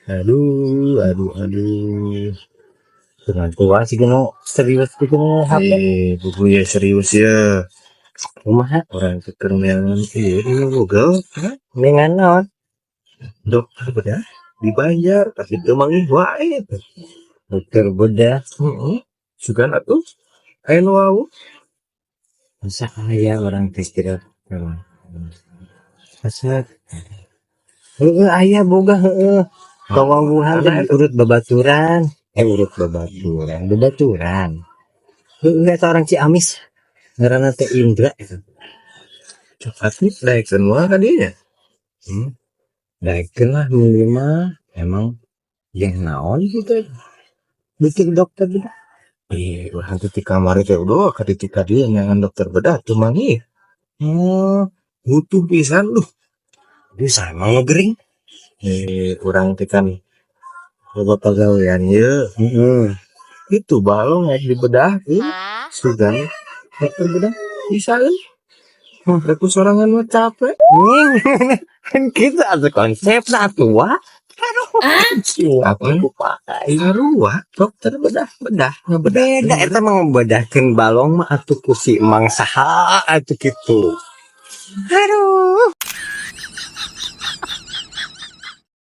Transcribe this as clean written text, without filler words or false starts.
Aduh, aduh, aduh. Dengan tua sih nu serius gitu nu HP. Eh, buku ya serius ya. Kumaha? Urang teh keur neangan ieu di Google. Dengan naon? Dokter bedah di Banjar, tapi teu manggih wae. Dokter bedah. Heeh. Sugan atuh. Aya nu wawuh. Masa aya urang teh kira. Masa. Heeh, aya boga, heeh. Kawawuhan teh urut babaturan. Eh, urut babaturan, babaturan. Heeh, eta orang Ciamis. Ngaranna teh Indra eta. Coklat nih, daekeun moal ka dieu nya? Daekeun lah minimal emang jeung naon gitu. Bikin dokter bedah. Ih, urang teh ti kamari teh udah ka ditu ka dieu neangan dokter bedah teu manggih. Oh, Butuh pisan duh. Bisa emang nu gering. Eh, urang teh kan loba pagawean ye. Itu balong rek dibedah euy. Sugan Dokter bedah. Bisa euy. Rek ku sorangan mah capek. Kan kita atuh konsepna atuh wa. Aduh, Apa? aku pakai. Sarua dokter bedah bedah ngebedah. Beda eta mah, ngebedahkeun balong mah atuh ku si Mang saha atuh kitu. Aduh.